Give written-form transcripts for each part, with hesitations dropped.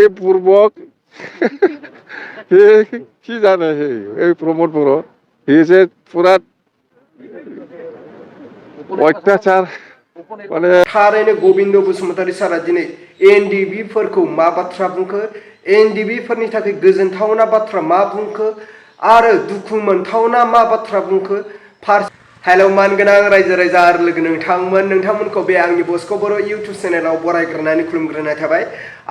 এই পূর্বক কি জানে এই প্রমোদ বড়ো যে পুরা অত্যাচার माने थारैनो गोबिंद बसुमतारी सारा दिनै एनडिबि फोरखौ मा बाथ्रा बुंखो एनडिबि फोरनि थाखाय गोजोनथावना बाथ्रा मा बुंखो आरो दुखु मोनथावना मा बाथ्रा बुंखो हेलौ मानगोनां रायजो राजा आरो लोगो नोंथांमोनखौ बे आंनि बस्क' बर' इउटुब चेनेलाव बरायग्रोनानै खुलुमग्रोनाय थाबाय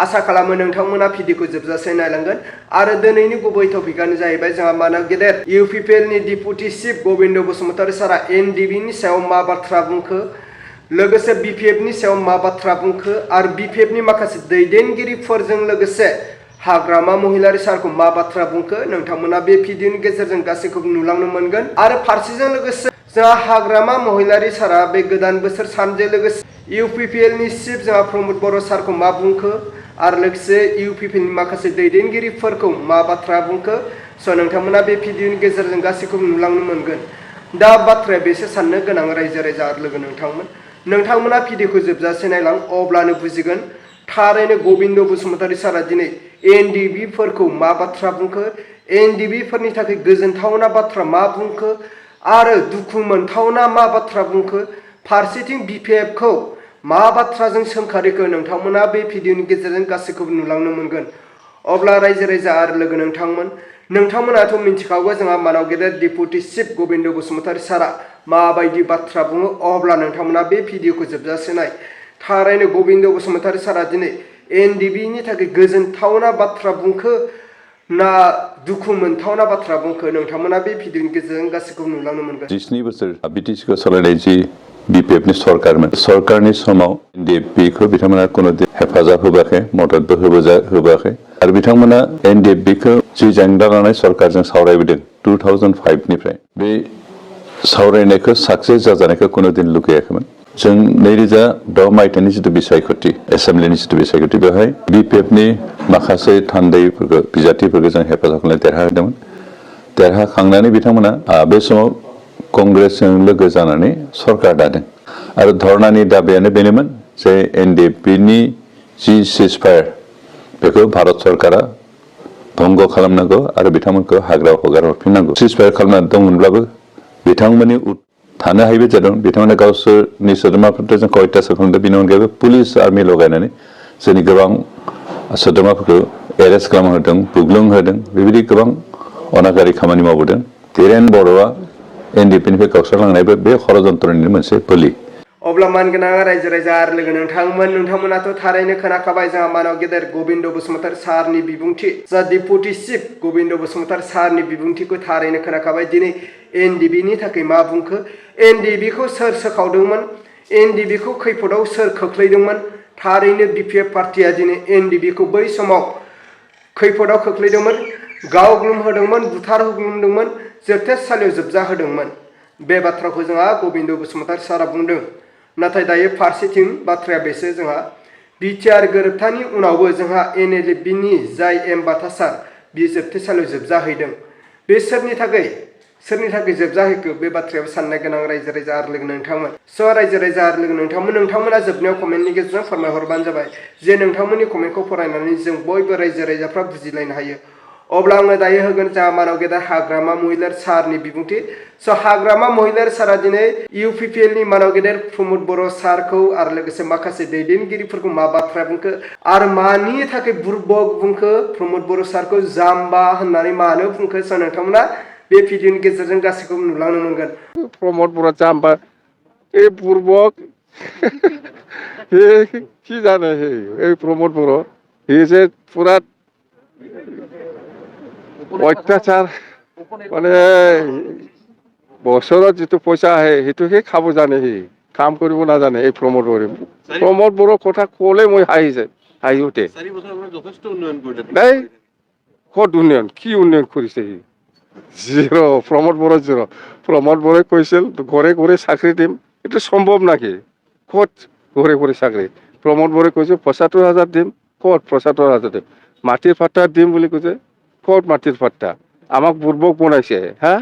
आसा खालामो नोंथांमोना भिडिअखौ जोबजासे नायलांगोन आरो दिनैनि गुबै टपिकआनो जाहैबाय जोंहा मानव गेदेर इउपिपिएलनि डिपुटि चिफ गोबिंद बसुमतारी सारा एनडिबिनि सायाव मा बाथ्रा बुंखो लोगोसे बिपिएफनि सायाव मा बाथ्रा बुंखो आरो बिपिएफनि माखासे दैदेनगिरिफोरजों लोगोसे हाग्रामा महिलारी सारखौ मा बाथ्रा बुंखो नोंथांमोना बे भिडिअनि गेजेरजों गासैखौबो नुलांनो मोनगोन आरो फारसेजों लोगोसे जोंहा हाग्रामा महिलारी सारा बे गोदान बोसोर सानजों लोगोसे इउपिपिएलनि चिफ जोंहा प्रमोद बर' सारखौ मा बुंखो आरो लोगोसे इउपिपिएलनि माखासे दैदेनगिरिफोरखौ मा बाथ्रा बुंखो स' नोंथांमोना बे भिडिअनि गेजेरजों गासैखौबो नुलांनो मोनगोन दा बाथ्राया बेसे साननो गोनां रायजो राजा आरो लोगो नोंथांमोना भिडिअखौ जोबजासे नायलां अब्लानो बुजिगोन थारैनो गोबिंद बसुमतारी सारा दिनै एनडिबि फोरखौ मा बाथ्रा बुंखो एनडिबि फोरनि थाखाय गोजोनथावना बाथ्रा मा बुंखो आरो दुखु मोनथावना मा बाथ्रा बुंखो फारसेथिं बिपिएफखौ मा बाथ्राजों सोंखारिखो नोंथांमोना बे भिडिअनि गेजेरजों गासैखौबो नुलांनो मोनगोन अब्ला रायजो राजा आरो लोगो नोंथांमोनाथ' मिन्थिखागौ जोंहा मानव गेदेर डिपुटि चिफ गोबिंद बसुमतारी सारा माबायदि बाथ्रा बुङो अब्ला नोंथांमोना बे भिडिअखौ जोबजासे नाय थारैनो गोबिंद बसुमतारी सारा दिनै एनडिबिनि थाखाय गोजोनथावना बाथ्रा बुंखो ना दुखु मोनथावना बाथ्रा बुंखो नोंथांमोना बे भिडिअनि गेजेरजों गासैखौबो नुलांनो मोनगोन 17 बोसोर बिटिसिखौ सालायनाय जि बिपिएफनि सरकारमोन सरकारनि समाव एनडिएफबिखौ बिथांमोना कोनो हेफाजाब होबाखै मददबो होबाखै आरो बिथांमोना एनडिएफबिखौ जि जेंना लानाय सरकारजों सावरायबोदों 2005 निफ्राय बे सावरायनायखौ साक्सेस जाजानायखौ कोनो दिन लुगैयाखैमोन जों 2006 मायथाइनि जिथु बिसायख'थि एसेम्ब्लिनि जिथु बिसायख'थि बेवहाय बिपिएफनि माखासे थान्दैफोरखौ बिजाथिफोरखौ जों हेफाजाब खालामनानै देरहाहोदोंमोन देरहाखांनानै बिथांमोना बे समाव कंग्रेसजों लोगो जानानै सरकार दादों आरो धरनानि दाबियानो बेनोमोन जे एनडिएफबिनि जि सिजफायार बेखौ भारत सरकारा भंग खालामनांगौ आरो बिथांमोनखौ हाग्रायाव हगार हरफिननांगौ सिजफायार खालामना दंमोनब्लाबो बिथांमोननि थानो हायैबो जादों बिथांमोना गावसोरनि सोद्रोमाफोरखौ जोंखौ अयथासार खालामदों बेनि अनगायैबो पुलिस आर्मि लगायनानै जोंनि गोबां सोद्रोमाफोरखौ एरेस्ट खालामहोदों बुग्लुंहोदों बेबायदि गोबां अनागारि खामानि मावबोदों धीरेन बर'आ एनडिएफबिनिफ्राय गावस्रालांनायबो बे षड़यन्त्रनिनो मोनसे बोलि अब्ला मानगोनां रायजो राजा आरो लोगो नोंथांमोनाथ' थारैनो खोनाखाबाय जोंहा मानव गेदेर गोबिंद बसुमतारी सारनि बिबुंथि जा डिपुटि चिफ गोबिंद बसुमतारी सारनि बिबुंथिखौ थारैनो खोनाखाबाय दिनै एनडिबिनि थाखाय मा बुंखो एनडिबिखौ सोर सोखावदोंमोन एनडिबिखौ खैफोदाव सोर खोख्लैदोंमोन थारैनो बिपिएफ पार्टिया दिनै एनडिबिखौ बै समाव खैफोदाव खोख्लैदोंमोन गावग्लुमहोदोंमोन बुथारग्लुमदोंमोन जोबथेसालियाव जोबजाहोदोंमोन बे बाथ्राखौ जोंहा गोबिंद बसुमतारी सारा बुंदों नाथाय दायो फारसेथिं बाथ्राया बेसो जोंहा बिटिआर गोरोबथानि उनावबो जोंहा एनएलएफबिनि जाय एम्बासादार बि जोबथेसालियाव जोबजाहैदों बे सोरनि थाखाय जोबजाहैखो बे बाथ्रायाव साननो गोनां रायजो राजा आरो लोगो नोंथांमोन स' रायजो राजा आरो लोगो नोंथांमोना जोबनायाव कमेन्टनि गेजेरजों फोरमायहरबानो जाबाय जे नोंथांमोननि कमेन्टखौ फरायनानै जों बयबो रायजो राजाफ्रा बुजिलायनो हायो अब्ला आङो दायो होगोन जोंहा मानव गेदेर हाग्रामा महिलारी सारनि बिबुंथि स' हाग्रामा महिलारी सारा दिनै इउपिपिएलनि मानव गेदेर प्रमोद बर' सारखौ आरो लोगोसे माखासे दैदेनगिरिफोरखौ मा बाथ्रा बुंखो आरो मानि थाखाय बुर्बक बुंखो प्रमोद बर' सारखौ जाम्बा होननानै मानो बुंखो स' नोंथांमोना बे भिडिअनि गेजेरजों गासैखौबो नुलांनो मोनगोन प्रमोद बर' जाम्बा এই পূর্বক কি জানে এই প্রমোদ বড়ো যে পুরা অত্যাচার মানে বছৰত যিটো পইচা আহে সেইটোকে খাব জানে কাম কৰিব নাজানে এই প্ৰমোদ বড়োৰ কথা ক'লে মই হাঁহি উঠে নাই ক'ত উন্নয়ন কি উন্নয়ন কৰিছে জিৰ' প্ৰমোদ বড়ো জিৰ' প্ৰমোদ বড়োই কৈছিল ঘৰে ঘৰে চাকৰি দিম এইটো সম্ভৱ নাকি ক'ত ঘৰে ঘৰে চাকৰি প্ৰমোদ বড়োই কৈছে ৭৫,০০০ দিম ক'ত ৭৫,০০০ দিম মাটিৰ পাট্টা দিম বুলি কৈছে ক'ত মাটিৰ পাট্টা আমাক বুৰ্বক বনাইছে হা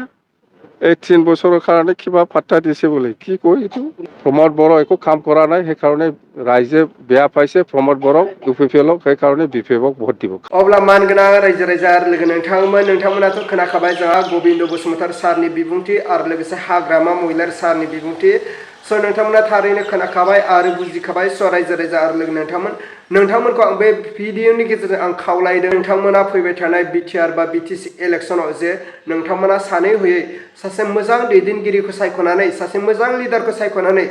এই 3 বছৰৰ কাৰণে কিবা পাত্তা দিছে বোলে কি কয় এইটো প্ৰমোদ বড়ো একো কাম কৰা নাই সেইকাৰণে ৰাইজে বেয়া পাইছে প্ৰমোদ বড়ো ইউপিপিএলক সেইকাৰণে বিপিএফক ভোট দিব अब्ला मानगोनां रायजो राजा आरो लोगो नोंथांमोनाथ' खोनाखाबाय जोंहा गबिन्द बसुमतारी सारनि बिबुंथि आरो लोगोसे हाग्रामा महिलार सारनि बिबुंथि स' नोंथांमोना थारैनो खोनाखाबाय आरो बुजिखाबाय स' रायजो राजा आरो लोगो नोंथांमोनखौ आं बे भिडिअनि गेजेरजों आं खावलायदों नोंथांमोना फैबाय थानाय बिटिआर बा बिटिसि इलेक्सनाव जे नोंथांमोना सानै हयै सासे मोजां दैदेनगिरिखौ सायख'नानै सासे मोजां लिडारखौ सायख'नानै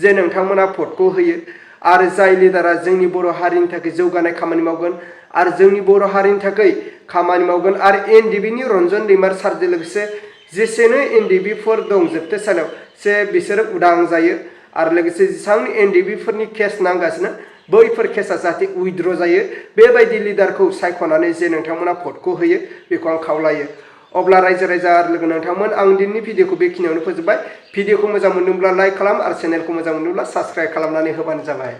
जे नोंथांमोना भटखौ होयो आरो जाय लिडारा जोंनि बर' हारिनि थाखाय जौगानाय खामानि मावगोन आरो जोंनि बर' हारिनि थाखाय खामानि मावगोन आरो एनडिबिनि रन्जन दैमारी सारजों लोगोसे जेसेनो एनडिबिफोर दं जोबथेसालियाव से बिसोरो उदां जायो आरो लोगोसे जेसेबां एनडिबिफोरनि केस नांगासिनो बैफोर केसा जाहाथे उइथड्र जायो बेबायदि लिडारखौ सायख'नानै जे नोंथांमोना भटखौ होयो बेखौ आं खावलायो अब्ला रायजो राजा आरो लोगो नोंथांमोन आं दिनैनि भिडिअखौ बेखिनियावनो फोजोबबाय भिडिअखौ मोजां मोनदोंब्ला लाइक खालाम आरो चेनेलखौ मोजां मोनदोंब्ला साबस्क्राइब खालामनानै होबानो जाबाय